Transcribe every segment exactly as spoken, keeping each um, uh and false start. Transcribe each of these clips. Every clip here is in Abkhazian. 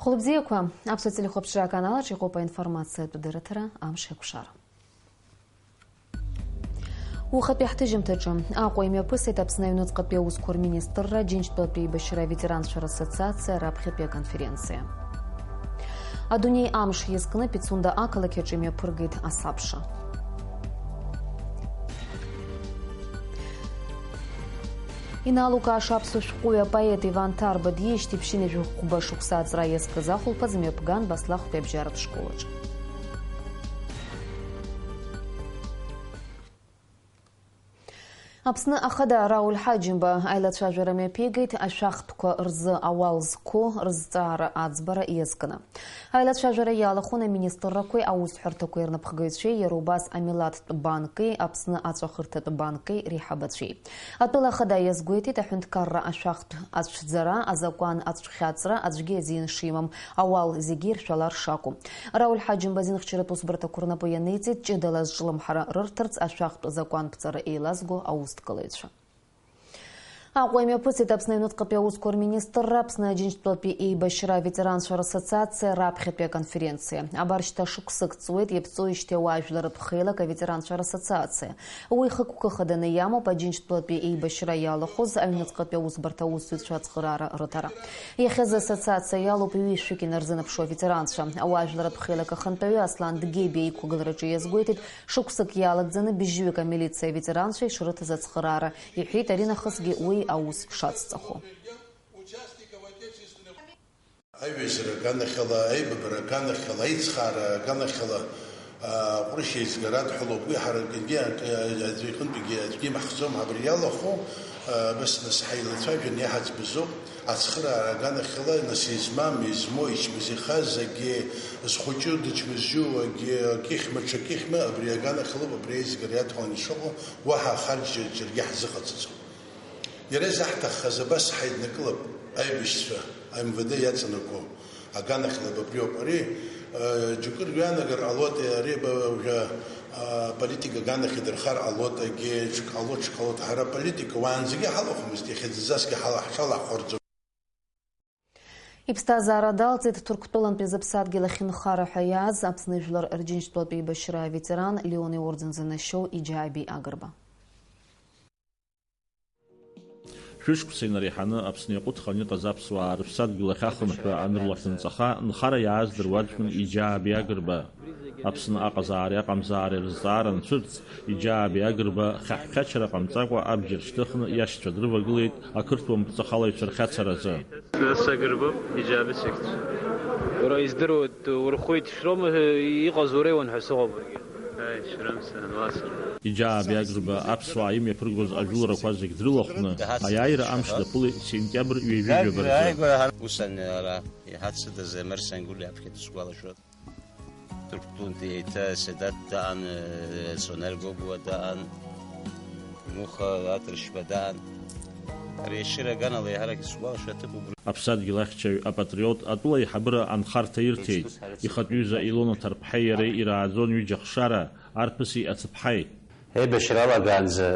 Хәылбзиақәа, Аԥсуа телехәаԥшра аканалаҿ иҟоуп аинформациатә дырраҭара Амш еиқәшара. Ухатәи ҳҭыжьымҭаҿы Аҟәа имҩаԥысит Аԥсны аҩныҵҟатәи аусқәа рминистрра Џьынџьтәылатәи еибашьра аветеранцәа рассоциациа раԥхьатәи аконференциа. Адунеи амш иазкны Пицунда ақалақь аҿы имҩаԥыргеит асабша. Иналукааша аԥсуа шәҟәыҩҩы апоет Иван Ҭарба диижьҭеи ԥшьынҩажәи хәба шықәса аҵра иазкыз ахәылԥаз мҩаԥган Баслахәтәи абжьаратә школаҿ. Аԥсны Ахада Рауль Ҳаџьымба аилацәажәара мҩаԥигеит ашәахтәқәа рзы ауал зқәу рызҵаара аӡбара иазкны. Аилацәажәара иалахәын аминистррақәеи аусҳәарҭақәеи рнапхгаҩцәеи, иара убас амилаҭтә банки Аԥсны аҵәахырҭатә банки реиҳабацәеи. Атәыла ахада иазгәеиҭеит аҳәынҭқарра ашәахтә ацәӡара, азакәан ацәхьаҵра аӡәгьы азин шимам, ауал зегьы иршәалар шакәу. Рауль Ҳаџьымба азинхьчаратә усбарҭақәа рнапы ианиҵеит ҷыдала зҿлымҳара рырҭарц ашәахтә закәанԥҵара еилазго аусҭгылаҩцәа. Аҟәа имҩаԥысит Аԥсны аҩныҵҟатәи аусқәа рминистрра, Аԥсны Аџьынџьтәылатәи еибашьра аветеранцәа рассоциациа раԥхьатәи аконференциа. Абар шьҭа шықәсык ҵуеит иаԥҵоижьҭеи ауаажәларратә хеилак аветеранцәа рассоциациа. Уи хықәкы хаданы иамоуп Аџьынџьтәылатәи еибашьра иалахәыз аҩныҵҟатәи аусбарҭа аусзуҩцәа ацхыраара рыҭара. Иахьазы ассоциациа иалоуп ҩышәҩык инарзынаԥшуа аветеранцәа. Ауаажәларратә хеилак ахантәаҩы Аслан Дгебиа иқәгылараҿы иазгәеиҭеит, шықәсык иалагӡаны быжьҩык амилициа аветеранцәа ишрыҭаз ацхыраара, иҳәеит аринахысгьы уи аус шацҵахо. Аиҩызара аганахьала, аибабара аганахьала, аицхаара аганахьала, аа, ҟәрышь еизгара адҳәалоуп, уи ҳара акгьы, аӡәы иҟынтәигьы аӡәгьы имаҳхӡом, абри иалахәу, аа, абас нас ҳаилацәажәан иаҳаӡбызоуп, ацхыраара аганахьала, нас измам, измоу, ичмазаҩхаз, акгьы зхәыҷу, дычмазаҩу, акгьы, акьыхьма, ҽакьыхьма, абри аганахьалоуп, абри аизгара иадҳәалан ишыҟоу, уаҳа ахарџь џьаргьы ҳзыҟаҵаӡом. Иара изаҳҭаххаз абас ҳаиднакылап аибашьцәа, М В Д иаҵанакуа аганахьала абриоуп. Ари, э, џьоукы ргәы иаанагар ҟалоит, ари ба-, уажәы, а, политика аганахь идырхар ҟалоит, егьи ҽак ҟалоит, ҽак ҟалоит. Ҳара аполитика уаанӡагьы ҳалахәымызт, иахьа зынӡаскгьы ҳала-, ҳҽалаҳхәарӡом. Иԥсҭазаара далҵит Ҭырқәтәылантәи зыԥсадгьыл ахь нхара ҳәа иааз Аԥсны жәлар рџьынџьтәылатәи еибашьра аветеран Леон иорден занашьоу Иџьааби Агрба. Шәышықәса инареиҳаны Аԥсны иаҟәыҭханы иҟаз аԥсуаа рыԥсадгьыл ахь ахынҳәра анырлахьынҵаха, нхара иааз дыруаӡәкын Иџьааби Агрба. Аԥсны аҟазаареи аҟамзаареи рызҵаара анцәырҵ, Иџьааби Агрба хьаҳәхьачара ҟамҵакәа абџьар шьҭыхны иашьцәа дрывагылеит ақырҭуа мпыҵахалаҩцәа рхьацаразы. Сара сагрбоуп, Иџьааби сыхьӡуп. Уара издыруеит, урхәит, шәроума иҟаз уреиуан ҳәа сыҟоуп. Аи, шәрымсҭан, уасҳәап. Иџьааби Агрба аԥсуаа имҩаԥыргоз ажәыларақәа зегь дрылахәны, аиааира амш даԥылеит сентиабр ҩажәи жәаба рзы. Ус ан-, ара, иҳацыдаз Омар Сангәлиа аԥхьа дысгәалашәоит. Ҭырқәтәылантәи еиҭа Седат даан, Сонар Гогәуа даан, Муха Аҭыршьба даан. Ари ашьыра аганала еиҳарак исгәалашәо аҭыԥ убри. Аԥсадгьыл ахьчаҩ, апатриот, атәыла аиҳабыра анхарҭа ирҭеит. Ихатә ҩыза Илона Ҭарԥҳаи иареи ирааӡон ҩыџьа хшара, арԥыси ацыԥҳаи. Аибашьра алагаанӡа,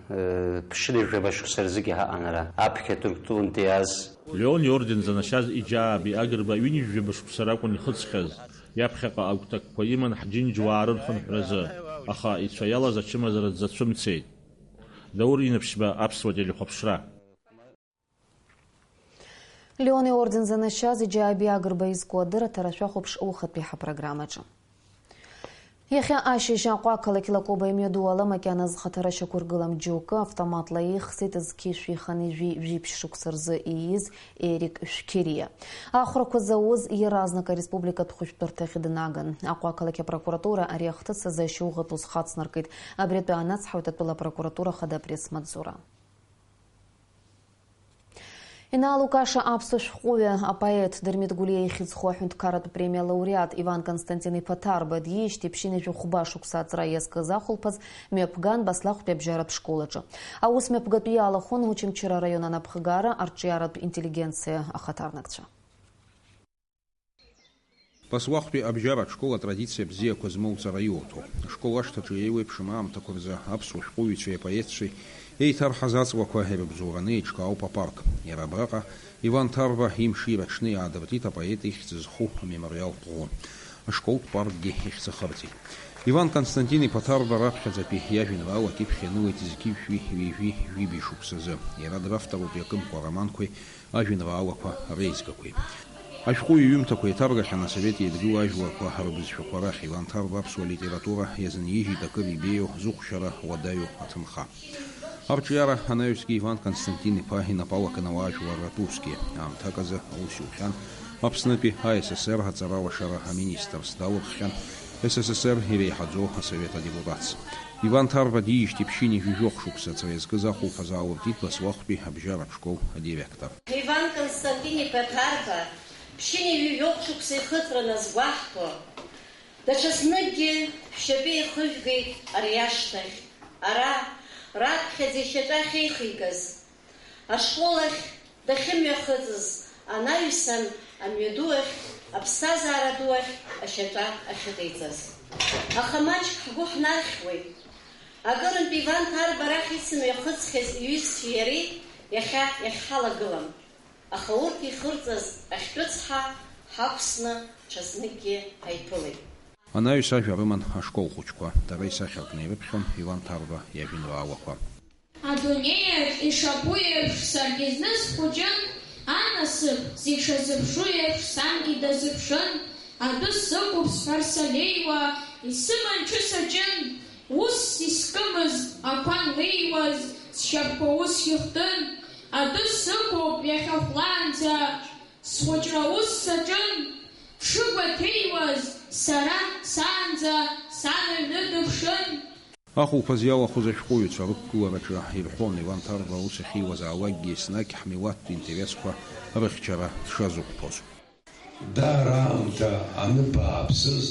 э, ԥшьынҩажәаба шықәса рзыгьы ҳаҟан ара, аԥхьа Ҭырқәтәылантәи иааз. Леон иорден занашьаз Иџьааби Агрба ҩынҩажәаба шықәса ракәын ихыҵхьаз. Иаԥхьаҟа агәҭакқәа иман ҳџьынџьуаа рырхынҳәразы, аха ицәа иалаз ачымазара дзацәымцеит. Даур Инаԥшьба, аԥсуа телехәаԥшра. Леон иорден занашьаз Иџьааби Агрба изку адырраҭара шәахәаԥш ухатәи ҳапрограммаҿы. Иахьа ашьыжь Аҟәа ақалақь Лакоба имҩаду ала макьана зхаҭара шьақәыргылам џьоукы автоматла еихсит зқьи шәи хынҩажәи жәиԥшь шықәса рзы ииз Ерик Шәқьыриа. Ахәрақәа зауз иаразнак ареспубликатә хәышәтәырҭахь днаган. Аҟәа ақалақь апрокуратура ари ахҭыс азы ашьауӷатә ус хацнаркит. Абри атәы анацҳауеит атәыла апрокуратура ахада апресс-маҵзура. Инаалукаша аԥсуа шәҟәыҩҩы, апоет Дырмит Гәлиа ихьӡ зху аҳәынҭқарратә премиа лауреат Иван Константин-иԥа Ҭарба диижьҭеи ԥшьынҩажәи хәба шықәса аҵра иазкыз ахәылԥаз мҩаԥган Баслахәтәи абжьаратә школаҿы. Аус мҩаԥгатәы иалахәын Очамчыра араион анапхгара, арҿиаратә интеллигенциа ахаҭарнакцәа. Баслахәтәи абжьаратә школ атрадициа бзиақәа змоу ҵара иоуҭо. Ашкол ашҭаҿы еиуеиԥшым аамҭақәа рзы аԥсуа шәҟәыҩҩцәеи апоетцәеи Еиҭарҳаз аҵлақәа ирыбзоураны еиҿкаауп апарк. Иара абраҟа Иван Ҭарба имшира аҽны иаадыртит апоет ихьӡ зху амемориалтә ӷәы. Ашколтә паркгьы ихьӡ ахырҵеит. Иван Константин-иԥа Ҭарба раԥхьаӡатәи иажәеинраалак иԥхьанылеит зқьи жәшәи ҩажәи жәибжь шықәсазы. Иара дравторуп иакымкәа ароманқәеи ажәеинраалақәа реизгақәеи. Ашәҟәыҩҩы иҩымҭақәа еиҭаргахьан асовет еидгыла ажәларқәа рыбызшәақәа рахь. Иван Ҭарба аԥсуа литература иазынижьит акыр ибеиоу, зыхәшьара уадаҩу аҭынха. Арҿиара анаҩсгьы Иван Константин-иԥа инапы алакын ауаажәларратә усгьы. Аамҭак азы аус иухьан Аԥснытәи А С С Р аҵаралашара аминистрс, далырххьан С С С Р иреиҳаӡоу асовет адепутатс. Иван Ҭарба диижьҭеи ԥшьынҩажәи жәохә шықәса аҵра иазкыз ахәылԥаз аалыртит Баслахәтәи абжьаратә школ адиректор. Иван Константин-иԥа Ҭарба ԥшьынҩажәи жәохә шықәса ихыҵра назгәаҳҭо, даҽазныкгьы шәшьапы еихыжәгеит ари ашьҭахь, ара раԥхьаӡа ишьаҿа ахьеихигаз, ашкол ахь дахьымҩахыҵыз анаҩсан амҩаду ахь, аԥсҭазаара ду ахь ашьаҿа ахьыҟаиҵаз. Аха маҷк ҳгәы ҳнархьуеит. Акырынтә Иван Ҭарба арахь ицымҩахыҵхьаз иҩызцәеи иареи иахьа иахьҳалагылам. Аха урҭ ихырҵаз ахьтәы цҳа ҳақәсны ҽазныкгьы ҳаиԥылеит. Анаҩс ажәа рыман ашкол хәыҷқәа. Дара исахьаркны ирыԥхьон Иван Ҭарба иажәеинраалақәа. Адунеиаҿ ишаԥу еиԥш саргьы зны схәыҷын, анасыԥ зегь шазыԥшу еиԥш сангьы дазыԥшын, адәы сықәуп сҳәар салеиуа, исыман ҽы саҷын, ус искымыз ақәа анлеиуаз, сшьапқәа ус ихтын, адәы сықәуп иахьа хәлаанӡа, схәыҷра ус саҿын, ԥшыгәаҭеиуаз, сара саанӡа сан аҩны дыԥшын. Ахәылԥаз иалахәыз ашәҟәыҩҩцәа рықәгылараҿы ирҳәон Иван Ҭарба аус ахьиуазаалакгьы еснагь ҳмилаҭтә интересқәа рыхьчара дшазықәԥоз. Даара аамҭа аныбааԥсыз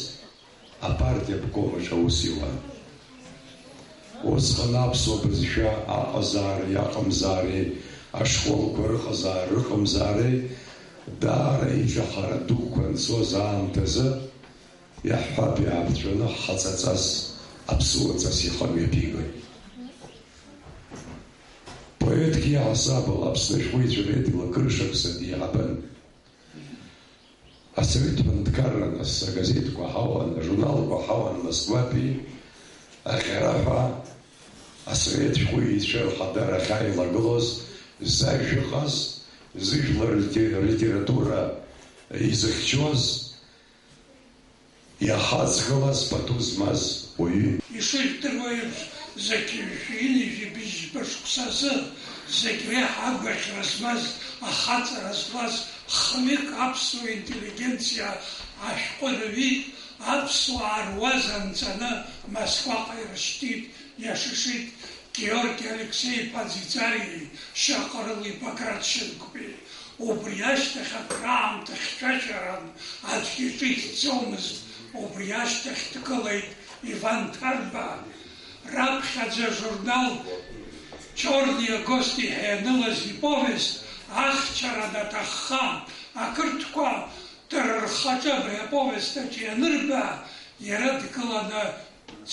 апартиа обком аҿы аус иуан. Усҟан аԥсуа бызшәа аҟазаареи аҟамзаареи, ашколқәа рыҟазаареи рыҟамзаареи даара иҿаҳара дуқәа анцоз аамҭазы, иаҳҳәап, иааԥҵәаны ҳхаҵаҵас аԥсуаҵас ихы мҩаԥигоит. Поетк иаҳасабала Аԥсны ашәҟәыҩҩцәа редио акыр шықәса деиҳабын. Асовет ҳәынҭқарра нас агазеҭқәа ҳауан, ажурналқәа ҳауан Москватәи аӷьараҳәа асовет шәҟәыҩҩцәа рхадара ахьааилагылоз, зажәа ыҟаз, зыжәлар рти-, рилитература изыхьчоз, иахаҵгылаз пату змаз уаҩы. Ишыжәдыруа еиԥш, зқьи жәшәи ҩынҩажәи быжьба шықәсазы зегь реиҳа агәаӷьра змаз, ахаҵара злаз хҩык аԥсуа интеллигенциа ашәҟәы рҩит, аԥсуаа руаза нҵаны Москваҟа ирышьҭит, иашашит Георги Алексеи-иԥа Ӡиӡариеи Шьаҟрыл-иԥа Граченкои. Убри ашьҭахь акраамҭа хьшәашәаран, аӡәгьы иҿы ихьӡомызт, убри ашьҭахь дгылеит Иван Ҭарба. Раԥхьаӡа ажурнал Чёрные гости ҳәа ианылаз иповест ахьчара анаҭахха, ақырҭқәа дара рхаҿы абри аповест аҿы ианырба, иара дгыланы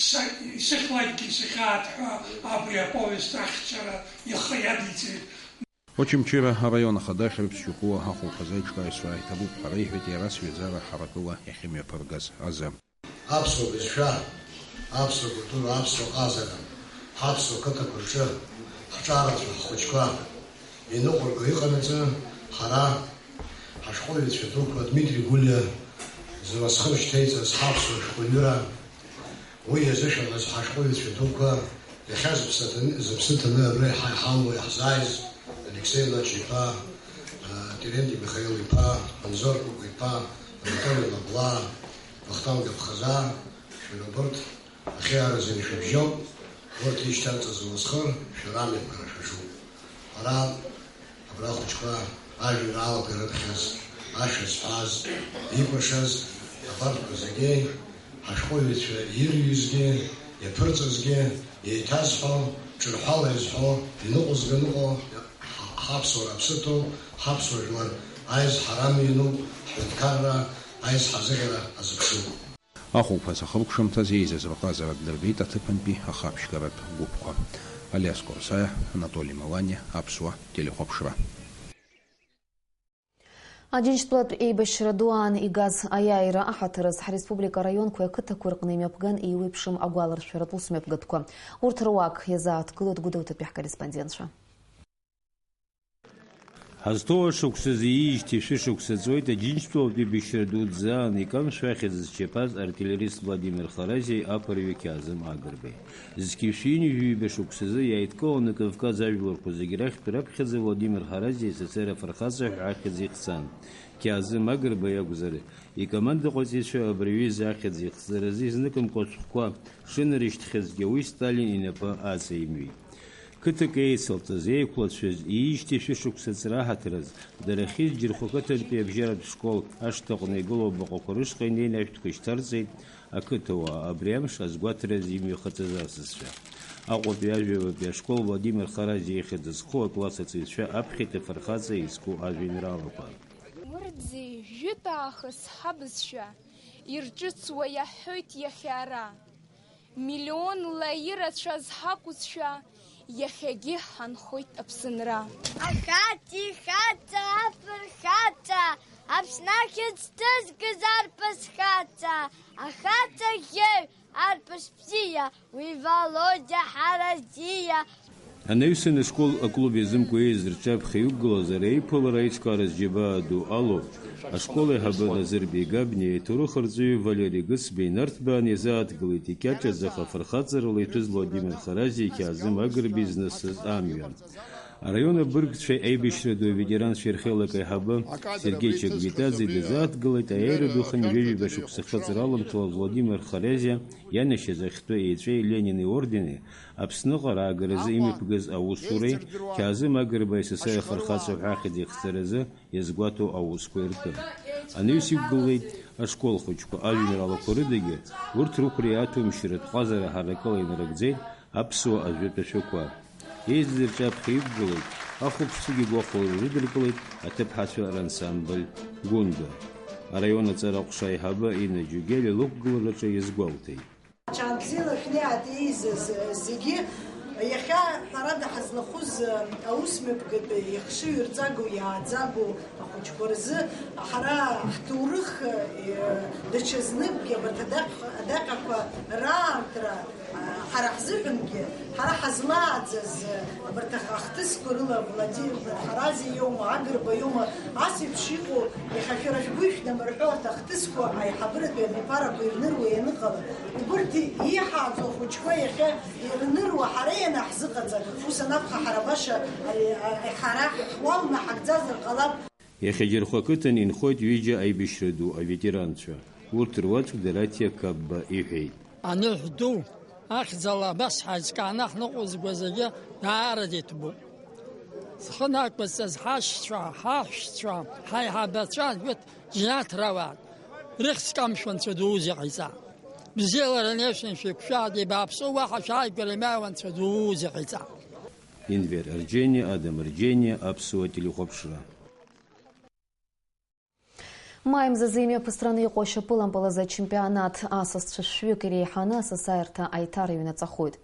са-, исыхьлакгьы исыхьаат ҳәа абри аповест ахьчара ихы иадиҵеит. Очамчыра араион ахада Хьрыԥс Џьукуа ахәылԥазы аиҿкааҩцәа иҭабуп ҳәа реиҳәеит иара сҩаӡара ҳаракыла иахьымҩаԥыргаз азы. Аԥсуа бызшәа, аԥсуа культура, аԥсуа ҟазара, ҳаԥсуа қыҭақәа рҿы ҳҿарацәа, ҳхәыҷқәа иныҟәырго иҟанаҵы, ҳара ҳашәҟәыҩҩцәа дуқәа Дмитри Гәлиа зуасхыр шьҭеиҵаз ҳаԥсуа шәҟәыҩҩра, уи иазышәаҳәаз ҳашәҟәыҩҩцәа дуқәа, иахьа зыԥсы ҭаны, зыԥсы ҭаны абра иҳа-, иҳалоу иаҳзааиз Алексеи Лача-иԥа, а, Теренти Михаил-иԥа, Анзор Кәыкәи-иԥа, Анатоли Лаблаа, Вахтанг Аԥхазаа, шәара убырҭ ахьиааразы ишәыбжьоуп, урҭ ишьҭарҵаз уасхыр, шәара амҩаԥгара шәаҿуп. Ара, абра ахәыҷқәа ажәеинраалақәа ирыԥхьаз, ашәа зҳәаз, икәашаз, абарҭқәа зегьы, ҳашәҟәыҩҩцәа ирҩызгьы, иаԥырҵазгьы, еиҭазҳәо, ҿырҳәала иазҳәо, иныҟәызга-ныҟәо, ҳа-, ҳаԥсуара аԥсы ҭоуп, ҳаԥсуа жәлар аизҳара амҩа иануп, ҳҳәынҭқарра аизҳазыӷьара азыԥшуп. Ахәылԥаз ахыркәшамҭаз еизаз рҟазара днарбеит аҭыԥантәи ахаԥшьгаратә гәыԥқәа. Алиас Кәарсаиа, Анатоли Маланиа, Аԥсуа телехәаԥшра. Аџьынџьтәылатә еибашьра ду аан игаз аиааира аҳаҭыраз ҳреспублика араионқәеи ақыҭақәеи рҟны имҩаԥган еиуеиԥшым агәаларшәаратә усмҩаԥгатәқәа. Урҭ руак иазааҭгылоит Гәдоуҭатәи ҳкорреспондентцәа. Ҳазҭоу ашықәсазы иижьҭеи шәышықәса ҵуеит Аџьынџьтәылатә еибашьра дуӡӡа аан икамшәахьаз зчаԥаз артиллерист Владимир Харазиеи аԥырҩы Қьаазым Агрбеи. Зқьи шәи ҩынҩажәи ҩба шықәсазы иааидкыланы Кавказ ажәларқәа зегь рахьтә раԥхьаӡа Владимир Харазиа асоциальра афырхаҵа ҳәа ахьӡ ихҵан. Қьаазым Агрба иакәзар, икомандаҟаҵаҩцәа абри аҩыза ахьӡ ихҵаразы изныкымкәа ацәҟәқәа шынарышьҭхьазгьы уи Сталин инапы аҵеимҩит. Қыҭак еицылҵаз, еиқәлацәаз, иижьҭеи шәышықәса ҵра аҳаҭыраз, дара ахьизџьырхо ақыҭантәи абжьаратә школ ашҭаҟны игылоу абаҟақәа рышҟа инеины ашәҭқәа шьҭарҵеит ақыҭауаа, абри амш азгәаҭаразы имҩахыҵыз асасцәа. Аҟәатәи ажәабатәи ашкол Владимир Харазиа ихьӡ зху акласс аҵаҩцәа аԥхьеит афырхаҵа изку ажәеинраалақәа. Мырӡи, жәытә аахыс ҳабызшәа ирҿыцуа иаҳҳәоит иахьа ара. Миллионла ирацәаз ҳақәызшәа иахьагьы ҳанхоит Аԥсынра. Ахаҵа ихаҵа, афырхаҵа, Аԥсны ахьӡ ҭызгаз арԥыс хаҵа, ахаҵа ӷьеҩ, арԥыс бзиа, уи Володиа Ҳаразиа. Анаҩсан ашкол аклуб иазымкуа еизырҿаԥхьа иқәгылаз ари аиԥылара аиҿкаараз џьабаа ду алоуп. Ашкол аиҳабы Назырбеи Габниа, иҭоурых арҵаҩы Валери Гыцбеи, Нарҭбаан иазааҭгылеит икьаҿ аӡах афырхаҵарала иҭәыз Владимир Харазиа Қьаазым Агрба изнысыз амҩа. Араион абыргцәеи аибашьра ду аветеранцәеи рхеилак аиҳабы Сергеи Чагвитаӡе дазааҭгылеит аиааира ду хынҩажәи жәаба шықәса хыҵра аламҭала Владимир Харазиа ианашьа захьтәы еҵәеи Ленин иордени, Аԥсныҟа раагаразы имҩаԥгаз аусуреи, Қьаазым Агрба асоциальра афырхаҵа ҳәа ахьӡ ихҵаразы иазгәаҭоу аусқәеи ртәы. Анаҩс иқәгылеит ашкол хәыҷқәа, ажәеинраалақәа рыдагьы, урҭ рықәра иаҭәамшьаратә ҟазара ҳаракыла инарыгӡеит аԥсуа ажәытә ашәақәа. Еизыдырҿаԥхьа иқәгылеит, ахәаԥшцәагьы гәахәала ирыдыркылеит аҭыԥҳацәа рансамбль Гәында. Араион аҵара аҟәша аиҳабы Инна Џьугели лықәгылараҿы иазгәалҭеит. Ҽаанбзиала шәнеиааит еизаз зегьы. Иахьа, ҳәарада, ҳазлахәыз аусмҩаԥгатә ихшыҩрҵагоу, иааӡагоу ахәыҷқәа рзы ҳара ҳҭоурых, э, даҽазныкгьы абарҭ адаҟь-, адаҟьақәа раартра, а, ҳара ҳзыҳәангьы, ҳара ҳазлааӡаз, э, абарҭ ах-, ахҭысқәа рыла Владимир Ҳарази иоума, Агрба иоума, ас еиԥш иҟоу, иахьа шәара шәгәы ишәнамырҳәо арҭ ахҭысқәа аиҳабыратәи абиԥарақәа ирныруа ианыҟала, убырҭ иҳааӡо ахәыҷқәа иахьа ирныруа ҳара ианаҳзыҟаҵа, ус анакәха, ҳара баша, а, а, ҳара ҳуал наҳагӡазар ҟалап. Иахьа Џьархәа ақыҭан инхоит ҩыџьа аибашьра ду аветеранцәа. Урҭ руаӡәк Дараҭиа Қапба иҳәеит. Аныҳә ду ахьӡала абас ҳаизкааны ҳныҟәызго зегьы даараӡа иҭабуп. Зхы нақәызҵаз ҳашьцәа, ҳаҳәшьцәа, ҳаиҳабацәа, урҭ џьанаҭ рауаат. Рыхьӡ камшәо Анцәа дууза иҟаиҵа. Бзиала рнеишәа шәеиқәшәааит, еибааԥсоу уаҳа шәааигәара имааиуа Анцәа дууза иҟаиҵа. Инвер Арџьениа, Адам Арџьениа, Аԥсуа телехәаԥшра. Маи мзазы имҩаԥысраны иҟоу ашьапылампыл азы ачемпионат асасцәа шәҩык иреиҳаны асасааирҭа аиҭарыҩнаҵахоит.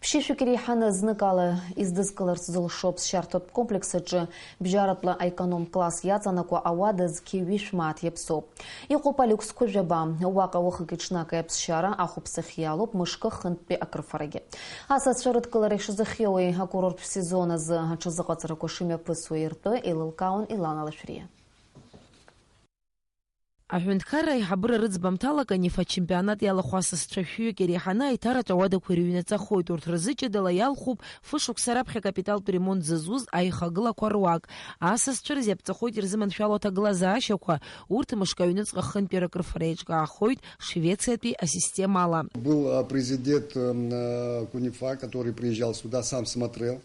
Ԥшьышәҩык иреиҳаны зныкала издызкыларц зылшо аԥсшьарҭатә комплекс аҿы бжьаратәла аеконом класс иаҵанакуа ауада зқьи ҩышә мааҭ иаԥсоуп. Иҟоуп алиуксқәа жәаба, уаҟа уахыки-ҽнаки аԥсшьара ахәаԥсахь иалоуп, мышкы хынтәи акрыфарагьы. Асасцәа рыдкылара ишазыхиауеи акурорттә сезон азы аҽазыҟаҵарақәа шымҩаԥысуеи ртәы еилылкаауан Илана Лашәриа. Аҳәынҭқарра аиҳабыра рыӡбамҭала аканифа ачемпионат иалахәу асасцәа шәҩык иреиҳаны аиҭаратә ауадақәа ирыҩнаҵахоит. Урҭ рзы ҷыдала иалхуп фышықәса раԥхьа акапиталтә ремонт зызуз аихагылақәа руак. Асасцәа рзы иаԥҵахоит ирзыманшәало аҭагылазаашьақәа. Урҭ мышк аҩныҵҟа хынтәи ракрыфара еиҿкаахоит Швециатәи асистемала. Был, э, президент, э, м, э, Кунифа, который приезжал сюда, сам смотрел.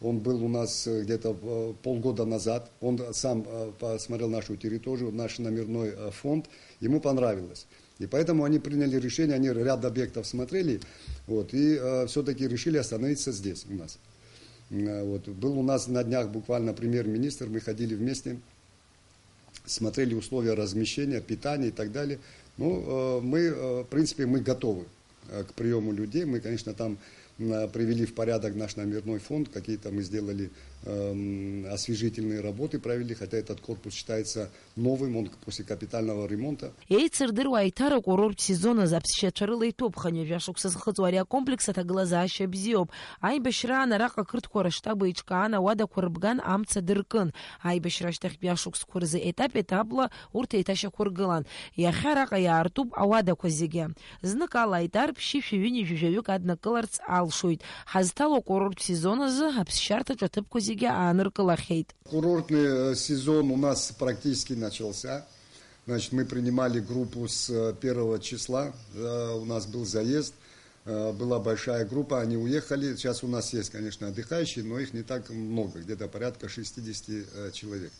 Он был у нас, э, где-то, э, полгода назад. Он сам, э, посмотрел нашу территорию, наш номерной, э, фонд. Ему понравилось. И поэтому они приняли решение, они ряд объектов смотрели, вот, и, э, всё-таки решили остановиться здесь у нас. М, э, вот, был у нас на днях буквально премьер-министр, мы ходили вместе, смотрели условия размещения, питания и так далее. Ну, э, мы, э, в принципе, мы готовы, э, к приему людей. Мы, конечно, там, м, э, привели в порядок наш номерной фонд, какие-то мы сделали, эм, освежительные работы, провели, хотя этот корпус считается новым, он после капитального ремонта. Еицырдыруа аиҭарак акурорттә сезон азы аԥсшьацәа рыла иҭәуп. Хынҩажәа шықәса зхыҵуа ари акомплекс аҭагылазаашьа бзиоуп. Аибашьраан араҟа ақырҭқәа рыштаб еиҿкаан, ауадақәа рыбган, амца дыркын. Аибашьра ашьҭахьтәи ашықәсқәа рзы етап-етапла урҭ еиҭашьақәыргылан. Иахьа араҟа иаартуп ауадақәа зегьы. Зныкала аитар ԥшьышәи ҩынҩажәи жәаҩык аднакыларц алшоит. Ҳазҭало акурорттә сезон азы аԥсшьарҭаҿы аҭыԥқәа зегьы ааныркылахьеит. Курортный, э, сезон у нас практически начался. Значит, мы принимали группу с, э, первого числа. Э, у нас был заезд, э, была большая группа, они уехали. Сейчас у нас есть, конечно, отдыхающие, но их не так много, где-то порядка шестидесяти, э, человек.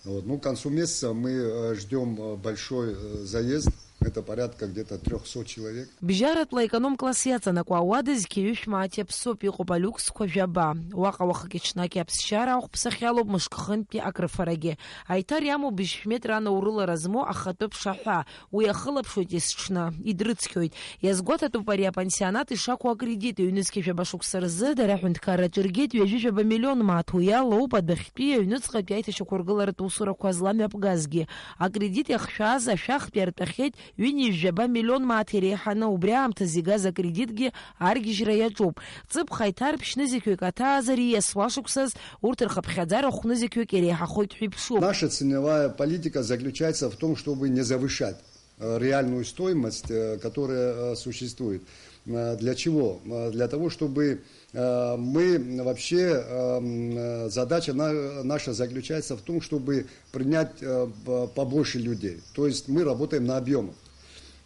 Вот. Ну, к концу месяца мы, э, ждём, э, большой, э, заезд. Это порядка где-то трёхсот человек. Бжьаратәла аеконом класс иаҵанакуа ауада зқьи ҩышә мааҭ иаԥсоуп, иҟоуп алиуксқәа жәаба. Уаҟа уахыки-ҽнаки аԥсшьара ахәԥсахьалоуп мышкхынтәи акрыфарагьы. Аиҭар иамоуп быжьшә метра анаурылара змоу ахатәы ԥшаҳәа. Уи иахылаԥшуеит есҽны, идрыцқьоит. Иазгәаҭатәуп ари апансионат ишақәу акредит, ҩнызқьи жәаба шықәса рзы дара аҳәынҭқарраҿы иргеит ҩажәи жәаба миллион мааҭ, уи алоуп адәахьтәи аҩныҵҟатәи аиҭашьақәыргыларатә усурақәа зламҩаԥгазгьы. Акредит иахшәаз ашәахтә иартәахьеит ҩынҩажәи жәаба миллион мааҭ иреиҳаны, убри аамҭазы игаз акредитгьы аргьежьра иаҿуп. Ҵыԥх аиҭар ԥшьнызқьҩык аҭаазар ииасуа шықәсаз урҭ рхыԥхьаӡара хәнызқьҩык иреиҳахоит ҳәа иԥшуп. Наша ценовая политика заключается в том, чтобы не завышать, э, реальную стоимость, э, которая, э, существует. Э, для чего? Э, для того, чтобы, э, мы вообще, эм, э, задача на-, наша заключается в том, чтобы принять, э, п-, побольше людей. То есть мы работаем на объемах.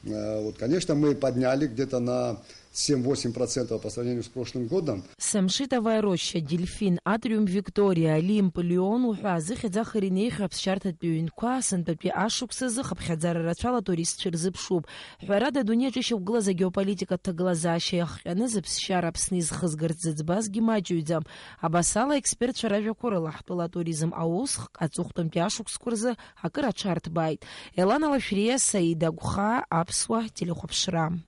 Э, вот, конечно, мы подняли где-то на семь-восемь процентов по сравнению с прошлым годом. Самшитовая роща, Дельфин, Атриум Виктория, Олимп, Лион уҳәа зыхьӡ ахыр инеихьоу аԥсшьарҭатәи ҩынқәа сынтәатәи ашықәсазы хыԥхьаӡара рацәала атуристцәа ирзыԥшуп. Ҳәарада, адунеи аҿы ишьақәгылаз агеополитикатә ҭагылазаашьа иахҟьаны зыԥсшьара Аԥсны изхызгарц зыӡбазгьы маҷыҩӡам. Абасала, аекспертцәа ражәақәа рыла, ҳтәыла атуризм аусхк аҵыхәтәантәи ашықәсқәа рзы акыр аҽарҭбааит. Елана Лашәриа, Саида Гәхаа, Аԥсуа телехәаԥшра.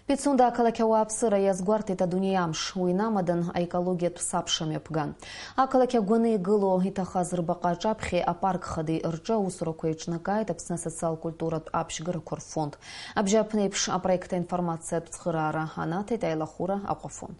Пицунда ақалақь ауааԥсыра иазгәарҭеит адунеи амш, уи инамадан аекологиатә сабша мҩаԥган. Ақалақь агәаны игылоу иҭахаз рбаҟа аҿаԥхьеи апарк хадеи рҿы аусурақәа еиҿнакааит Аԥсны асоциал-культуратә абжьгарақәа рфонд. Абжьааԥнеиԥш апроект аинформациатә цхыраара анаҭеит аилахәыра Аҟәафон.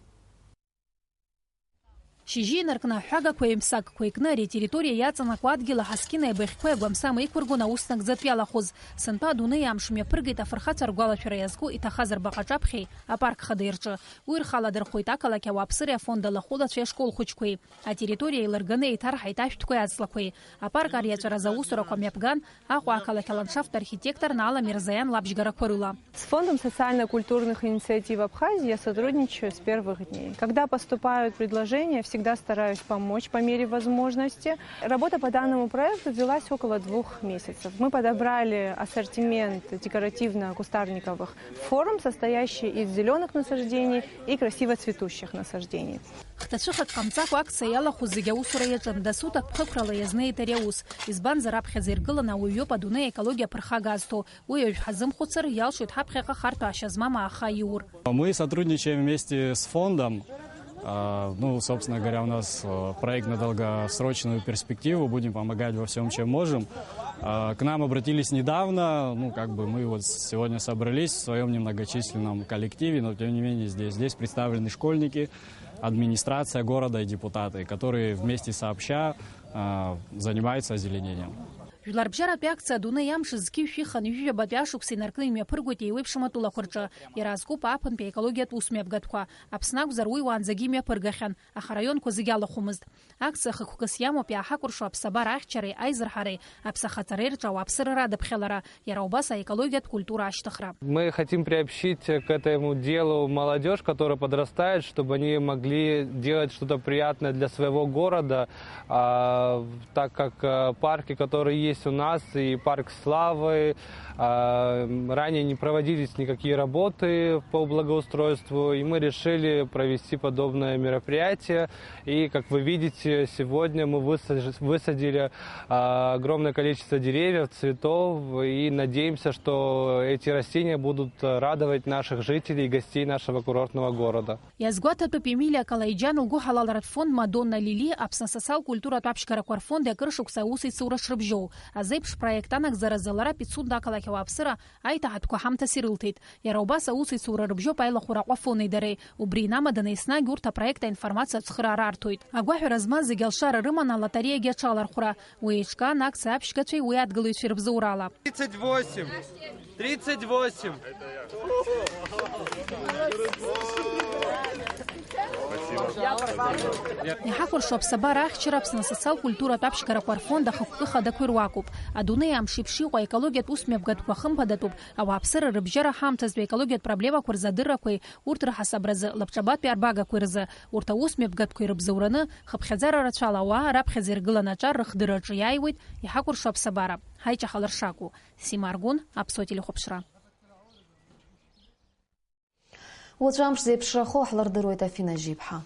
Шьыжьы инаркны аҳәагақәеи аҩмсагқәеи кны ари атерриториа иаҵанакуа адгьыл аҳаскьыни абыӷьқәеи агәамсам еиқәыргон аус нагӡатә иалахәыз. Сынтәа адунеи амш мҩаԥыргеит афырхацәа ргәалашәара иазку иҭахаз рбаҟа аҿаԥхьеи апарк хадеи рҿы. Уи рхы аладырхәит ақалақь ауааԥсыреи афонд алахәылацәеи ашкол хәыҷқәеи. Атерриториа еилырганы еиҭарҳаит ашәҭқәеи аҵлақәеи. Апарк ариаҵәаразы аусурақәа мҩаԥган Аҟәа ақалақь аландшафттә архитектор Наала Мирзаиан лабжьгарақәа рыла. С Фондом социально-культурных инициатив Абхазии я сотрудничаю с первых дней. Когда поступают предложения, всегда стараюсь помочь по мере возможности. Работа по данному проекту длилась около двух месяцев. Мы подобрали ассортимент декоративно-кустарниковых форм, состоящий из зелёных насаждений и красиво цветущих насаждений. Хҭацәыхак ҟамҵакәа акциа иалахәыз зегьы аусура иаҿын, дасу ҭакԥхықәрала иазнеит ари аус, избанзар аԥхьаӡа иргыланы ауаҩ иоуп адунеи аекологиа аԥырхага азҭо, уи уажә ҳазымхәыцыр, иалшоит ҳаԥхьаҟа харҭәаашьа змам ааха иур. Мы сотрудничаем вместе с фондом. А, ну, собственно говоря, у нас, э, проект на долгосрочную перспективу. Будем помогать во всём, чем можем. А, к нам обратились недавно. Ну, как бы мы вот сегодня собрались в своём немногочисленном коллективе, но тем не менее здесь, здесь представлены школьники, администрация города и депутаты, которые вместе сообща, а, занимаются озеленением. Жәларбжьаратәи акциа Адунеи амш зқьи жәшәи хынҩажәи жәабатәи ашықәса инаркны имҩаԥыргоит еиуеиԥшым атәылақәа рҿы. Иара азкуп ааԥынтәи аекологиатә усмҩаԥгатәқәа. Аԥсны акәзар, уи уаанӡагьы имҩаԥыргахьан, аха араионқәа зегьы алахәымызт. Акциа хықәкыс иамоуп иааҳакәыршо аԥсабара ахьчареи аизырҳареи, аԥсахаҵареи рҿы ауааԥсыра радыԥхьалара, иара убас аекологиатә культура ашьҭыхра. Мы хотим приобщить к этому делу молодёжь, которая подрастает, чтобы они могли делать что-то приятное для своего города, а, так как, э, парки, которые есть, У нас и парк славы, а, ранее не проводились никакие работы по благоустройству, и мы решили провести подобное мероприятие. И, как вы видите, сегодня мы высаж- высадили, а, огромное количество деревьев, цветов, и надеемся, что эти растения будут радовать наших жителей и гостей нашего курортного города. Иазгәаҭатәуп Емилиа Калаиџьан лгәыҳалалратә фонд Мадонна Лили Аԥсны асоциал-культуратә аԥшьгарақәа рфонд акыр шықәса аусеицура шрыбжьоу. Азеиԥш проект анагӡаразы лара Пицунда ақалақь ауааԥсыра аиҭаҳатәқәа ҳамҭас ирылҭеит. Иара убас аусеицура рыбжьоуп аилахәыра Аҟәафонеи дареи. Убри инамаданы еснагь урҭ апроект аинформациа ацхыраара арҭоит. Агәаҳәара змаз зегьы алшара рыман алотареиагьы аҽалархәра. Уи еиҿкаан акциа аԥшьгацәеи уи адгылаҩцәеи рыбзоурала. Тридцать восемь. Тридцать восемь. Иҳахәаршоу аԥсабара ахьчара Аԥсны асоциал-культуратә аԥшьгарақәа рфонд ахықәкы хадақәеи руакуп. Адунеи амш еиԥш иҟоу аекологиатә усмҩаԥгатәқәа хымԥадатәуп, ауааԥсыра рыбжьара ҳаамҭазтәи аекологиатә проблемақәа рзы адыррақәеи урҭ рыҳасабразы лабҿабатәи арбагақәеи рзы, урҭ аусмҩаԥгатәқәеи рыбзоураны, хыԥхьаӡара рацәала ауаа раԥхьаӡа иргыланы аҿар рыхдырраҿы иааиуеит, иҳакәыршо аԥсабара, ҳаиҷаҳалар шакәу. Сима Аргәын, Аԥсуа телехәаԥшра. Уаҵәы амш зеиԥшрахо ҳлырдыруеит, Афина Жьиԥҳа.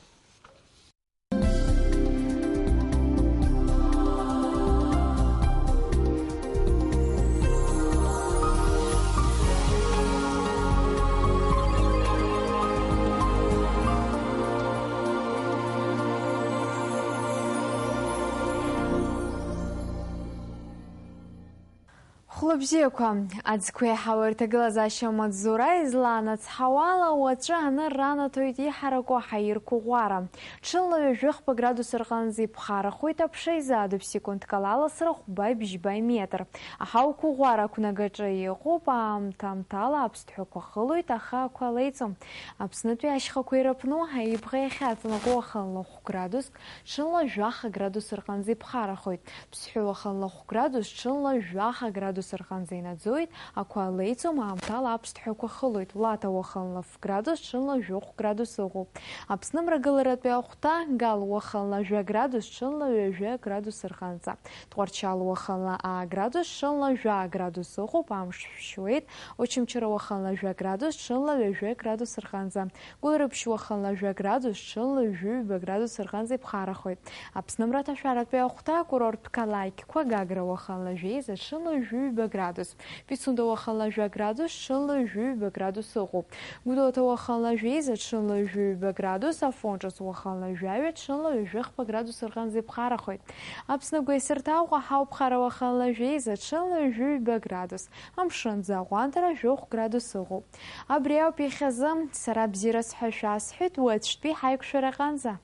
Хәлыбзиақәа, аӡқәеи ҳауа рҭагылазаашьа маҵзура излаанацҳауала, уаҵәы аныр ранаҭоит иҳараку аҳаирқәа ӷәӷәара. Ҽынла ҩажәи хԥа градус рҟынӡа иԥхарахоит, аԥша изаадуп секундк ала ласра хәба-бжьба метр. Аҳауқәа ӷәӷәара ақәнагаҿы иҟоуп, аамҭа-аамҭала аԥсҭҳәақәа хылоит, аха ақәа леиҵом. Аԥснытәи ашьхақәа ирыԥну аибӷа иахьаҵанакуа уахынла хә градуск, ҽынла жәаха градус рҟынӡа иԥхарахоит. Ԥсҳәы уахынла хә градус, ҽынла жәаха градус рҟынӡа инаӡоит, ақәа леиҵом, аамҭала аԥсҭҳәақәа хылоит. Лаҭа уахынла ф градус, ҽынла жәохә градус ыҟоуп. Аԥсны мрагыларатәи ахәҭа, Гал уахынла жәа градус, ҽынла ҩажәа градус рҟынӡа. Тҟәарчал уахынла аа градус, ҽынла жәаа градус ыҟоуп, амш шәшьуеит. Очамчыра уахынла жәа градус, ҽынла ҩажәа градус рҟынӡа. Гәылрыԥшь уахынла жәа градус, ҽынла ҩажәи ҩба градус рҟынӡа иԥхарахоит. Аԥсны мраҭашәаратәи ахәҭа, акурорттә қалақьқәа, Гагра уахынла жәеиза, ҽынла ҩажәи ҩба градус. Пицунда уахынла жәа градус, ҽынла ҩажәи ҩба градус ыҟоуп. Гәдоуҭа уахынла жәеиза, ҽынла ҩажәи ҩба градус, Афон ҿыц уахынла жәаҩа, ҽынла ҩажәи хԥа градус рҟынӡа иԥхарахоит. Аԥсны агәеисырҭаҟәа, Ҳауԥхара уахынла жәеиза, ҽынла ҩажәи ҩба градус. Амшынӡы аҟәандара жәохә градус ыҟоуп. Абри ауп иахьазы. Сара бзиараз ҳәа шәасҳәеит, уаҵәтәи ҳаиқәшәараҟынӡа.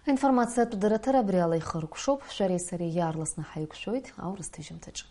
Аинформациатә дырраҭара абри ала ихыркәшоуп. Шәареи сареи иаарласны ҳаиқәшәоит аурыс ҭыжьымҭаҿы.